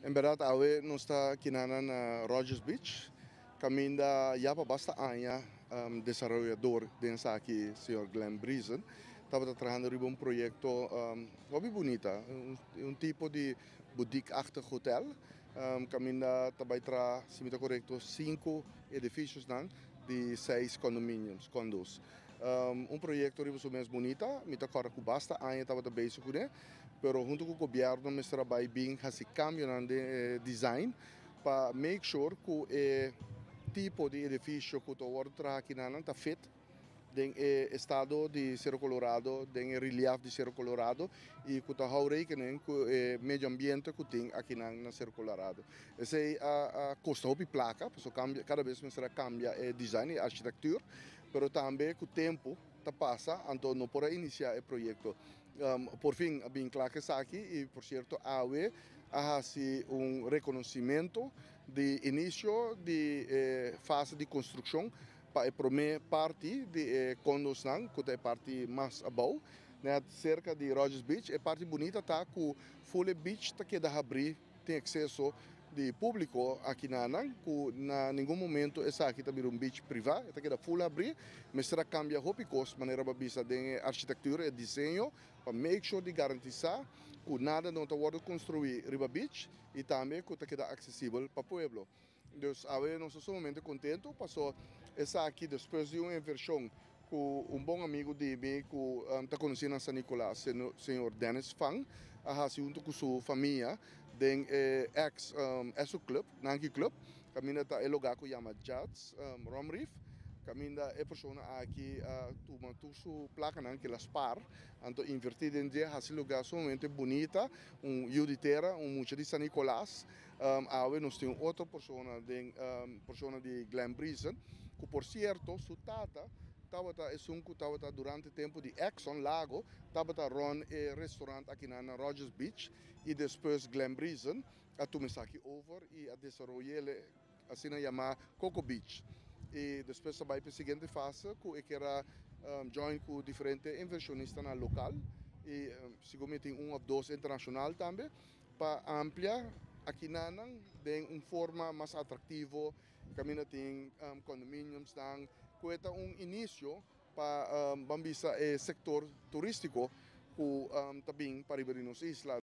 En berdad, awe nos ta aki na Rogers Beach, caminda ya pa basta aña desaroyador den esaki, señor Glenn Briesen, tabata trahando riba un proyecto hopi bunita, un tipo di boutique-achtig hotel, caminda tambe ta, si mi ta correcto, cinco edificionan di seis condominiums, condos. Un proyecto riba su mes bunita, mi ta corda cu basta aña tabata bezig cu ne, pero hunto cu gobierno mester a bay bin haci cambio di design pa make sure cu e tipo di edificio cu ta wordo traha aki ta fit den estado di Cerro Colorado, den relief di Cerro Colorado y cu ta hou rekening cu e medio ambiente cu tin aki na Cerro Colorado. Esey a costa hopi placa, pasobra cambia, cada bes mester a cambia e design y architectura, pero tambe cu tempo ta pasa, anto no por a inicia e proyecto. Por fin, a bin cla esaki y, por cierto, awe a haci un reconocimento di inicio di fase di construccion pa e prome parti di condos nan, cu ta e parti mas abou, net cerca di Rogers Beach. E parti bunita ta cu full beach ta keda habri, tin acceso di publico aki na nan, cu na ningun momento esaki ta un beach priva, ta keda full habri. Mester a cambia hopi cos, manera bo a bisa, di architectura y diseño, pa make sure di garantisa cu nada no ta wordo construi riba beach y tambe cu ta keda accesibel pa pueblo. Dus awe nos ta sumamente contento, paso esaki despues di un inversion cu un bon amigo di mi cu ta conoci na San Nicolas, señor Dennis Fang, a haci hunto cu su famia den ex Esso Club, Nanki Club, caminda ta e lugar cu yama Jats Rum Reef, caminda e persona aki tuma tur su placanan cu el a spaar, anto inverti den dje, haci lugar sumamente bunita, un yiu di tera, un mucha di San Nicolas. Awe nos tin otro persona, den persona di Glenn Briesen, cu por cierto, su tata tabata esun cu tabata durante tempo di Exxon Lago, tabata run e restaurant aki na Rogers Beach y despues Glenn Briesen a tuma esaki over y a desaroya asina yama Coco Beach. Y despues a bay pa e siguiente fase, cu a join cu diferente inversionistanan local y segun tin un of dos internacional tambe, pa amplia aki na nan den un forma mas atractivo, caminda tin condominiums nan, cu ta un inicio pa ban bisa e sector turistico cu tambe pa riba nos isla.